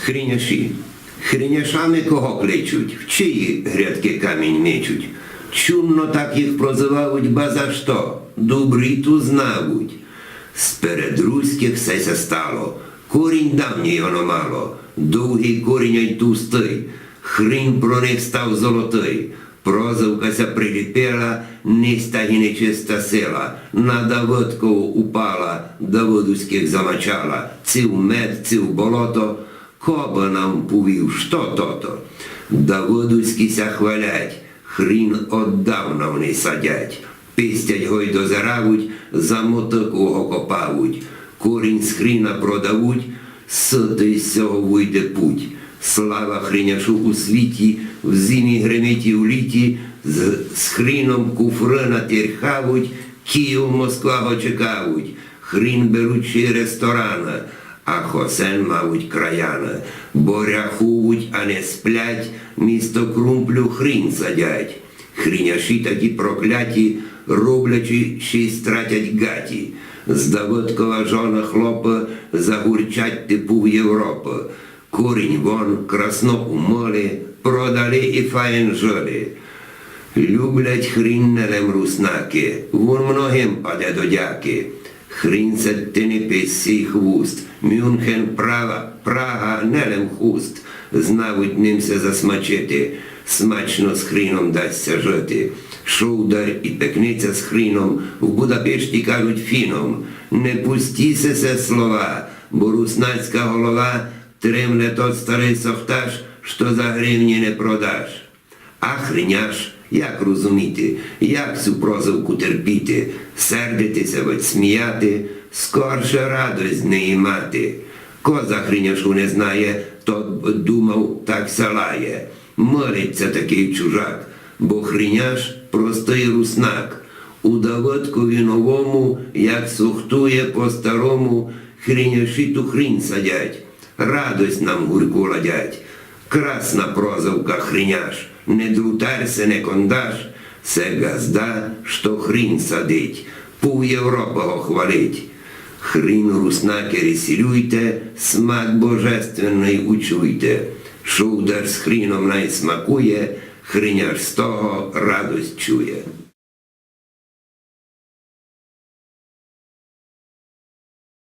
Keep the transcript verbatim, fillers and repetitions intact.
Хріняші. Хріняшами кого кличуть, в чиї грядкы камінь мечуть? Чунно так їх прозывавуть, ба за што, добрі ту знавуть. Сперед руськых се ся стало, корінь давній оно мало, довгый корінь ай товстый, хрін про них став золотый. Прозывка ся приліпила, нестагі нечиста сила, на Давыдкову упала, давыдуськых замачала, ци в мед, ци в болото, ко бы нам повів, што тото. Давыдуські ся хвалять, хрін оддавна вони садять. Пестять го й дозиравуть, за мотыку го копавуть. Корінь з хріна продавуть, сытый з сього выйде путь. Слава хріняшу у світі, в зимі гримить і в літі, з, з хріном куфры натерхавуть, Київ, Москва го чекавуть. Хрін беруть ще й рестораны, а хосен мавуть краяны. Бо рахувуть, а не сплять, місто крумплю хрін садять. Хріняші такі прокляті, роблячи, ще й стратять гаті. З Давыдкова жоны, хлопы загурчать тепу в Європы. Корінь вон красно умыли, продали і фаєн жыли. Люблять хрін не лем руснакы, вун многым паде до дякы. Хрін сеттини пес сей хвуст, Мюнхен, Прага, Прага, не лем хуст, знавуть ним ся засмачити, смачно з хріном дасть ся жити. Шовдар і пекниця з хріном в Будапешті кажуть фіном. Не пусті сесе слова, бо руснацька голова тримне тот старый сохташ, што за гривні не продаш. А хріняш, як розуміти, як сю прозывку терпіти, сердити ся вадь сміяти, скорше радость з неї мати. Ко за хріняшу не знає, тот б думав, так ся лає. Мылить ся такый чужак, бо хріняш простый руснак. У Давыдкові новому, як сохтує по-старому, хріняші ту хрін садять. Радость нам гурьку ладять. Красна прозывка хріняш, не друтар се, не кондаш, се ґазда, што хрін садить, пув Європы го хвалить. Хрін, руснакы, ресилюйте, смак божественный учуйте. Шовдар з хріном най смакує, хріняш з того радость чує.